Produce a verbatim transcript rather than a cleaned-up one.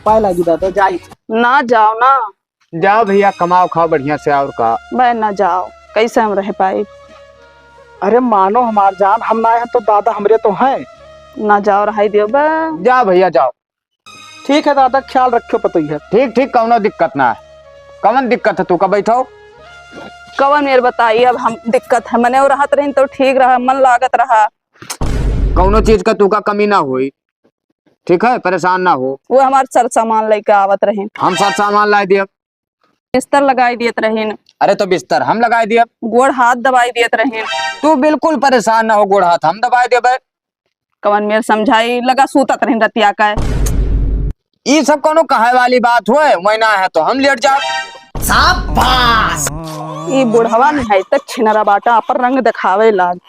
पाए लागी दादा, जाई। ना जाओ ना। जाओ भैया, कमाओ खाओ बढ़िया से, और का। बे ना जाओ, कैसे हम रह पाई? अरे मानो हमार जान, हम ना हैं तो दादा हमरे तो हैं। ना जाओ, रहाई दियो बे। जाओ भैया, जाओ। ठीक है दादा, ख्याल रखियो पतोहिया। ठीक, ठीक, कौनो दिक्कत ना है। कौन दिक्कत है तू का, बैठो। कौन मेर बताई, अब हम दिक्कत है, मने वो रहत रहिन तो ठीक रहा, मन लागत रहा। कौनो चीज का तू का कमी ना होई, ठीक है, परेशान ना हो। वो हमार सर सामान लेके आवत रहिन। हम सर सामान लाई दियब। बिस्तर लगाई दियत रहिन। अरे तो बिस्तर हम लगाई दियब। गोड़ हाथ दबाई दियत रहिन। तू बिल्कुल परेशान ना हो, गोड़ हाथ हम दबाई देबे। कवन मेर समझाई, लगा सूतत रहिन रतिया का। ई सब कोनो कहे वाली बात होए, वही ना है तो हम लेट जाब। शाबाश। ई बुढ़वा नहीं है तक छिनरा बाटा, अपन रंग दिखावे लाग।